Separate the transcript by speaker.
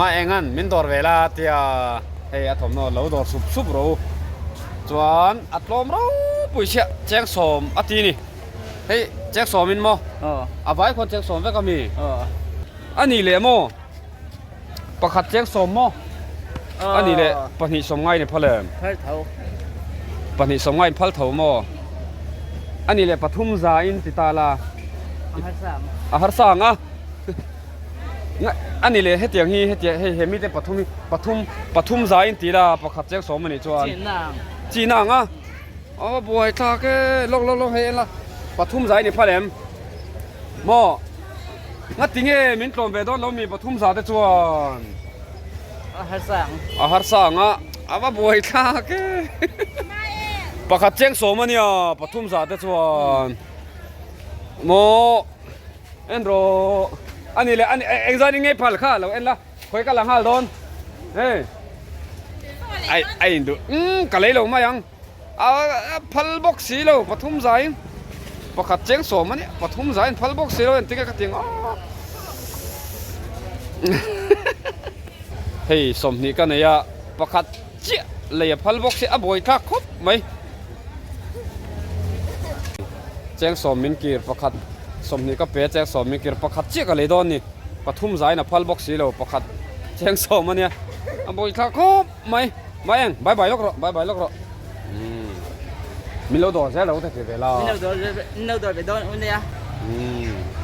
Speaker 1: Ma engan min dawr ve la tia hei a thawmhnaw lo dawr sup sup ro chuan a tlawm ropui chiah cheng sawm a ti ni hei cheng sawm in maw a vai khuan cheng sawm vek a mi a nih leh maw pakhat cheng sawm maw a nih leh pahnih sawm ngai ni phal em pahnih sawm ngai in phal tho maw a nih leh pathum za in ti ta la a harsa ang a. A ni leh hetiang hi hetiang hei he mite pathum hi pathum pathum zai in ti la pakhat cheng sawm a nih chuan chin ang a aw buai thlak e lawk lawk lawk hei en la pathum zai ni phal em maw ngati nge min tlawm ve dawn lo mi pathum za te chuan
Speaker 2: a harsa ang
Speaker 1: a harsa ang a a va buai thlak e pakhat cheng sawm a nia pathum za te chuan maw. En rawh a ni leh a ni eng zan in ngei phal kha lo en la khawi ka la nghal dawn hei ai a in duh umm ka lei lo mai ang a phal bawk si lo pathum zai in pakhat cheng sawm a nia pathum zai in phal bawk si lo engtin nge ka ti ang aw hei 20 ka nei a pakhat chiah lei a phal bawk si a buai thlak khawp mai. Cheng sawm min kir pakhat 20 ka pe cheng sawm min kir pakhat chiah ka lei dawn ni pathum zaiin a phal bawk si lo pakhat cheng sawm a nia a bawi thlak khawp mai mai eng bye bye lawk rawh bye bye lawk rawh umm min lo dawr zel lo te ti ve la
Speaker 2: min lo dawr min lo dawr ve dawn u nia
Speaker 1: umm.